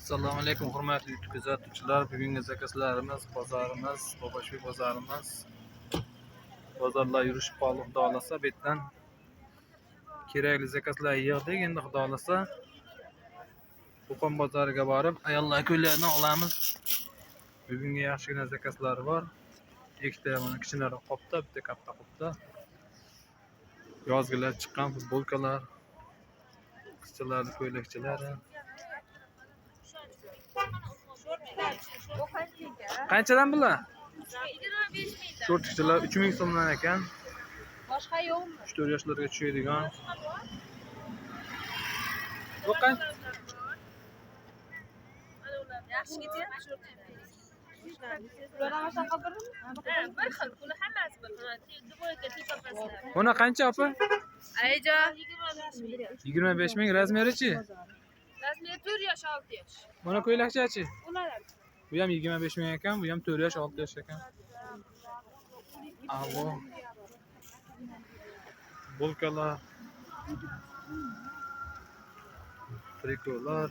Assalomu alaykum, hurmatli YouTube kuzatuvchilar. Bugungi zakazlarimiz, bozorimiz, Boboshuy bozorimiz. Bozorlar yurishib qoldi, xudo xohlasa, bu yerdan kerakli zakazlar yig'dik. Endi xudo xohlasa Qo'qon bozoriga borib, ayollar ko'ylaklarni olamiz. Bugungi yaxshigina zakazlar bor. Ikkita mana kichkinaroq qopda, bitta katta qopda. Yozgilar chiqqan futbolkalar, qizchalarning ko'ylakchalari. Qanchadan bular? 25 mingdan. Shortikchalar 3000 so'mdan ekan. Boshqa yo'qmi? 3-4 yoshlarga tushadigan. Bu qancha? Yaxshi ketyapti shortlar. Ular ham shunaqa birmi? Ha, bir xil, buni hammasi bir xil. Dvoyka tepasida. Buni qancha opa? Ayjon 25 ming. 25 ming razmerichi? Razmeri 4 yosh, 6 yosh. Buni ko'ylakchachi? Ular ham. Bu ham 25 ming ekan, bu ham 4 yosh, 6 yosh ekan. Avo. Futbolkalar, trikolar.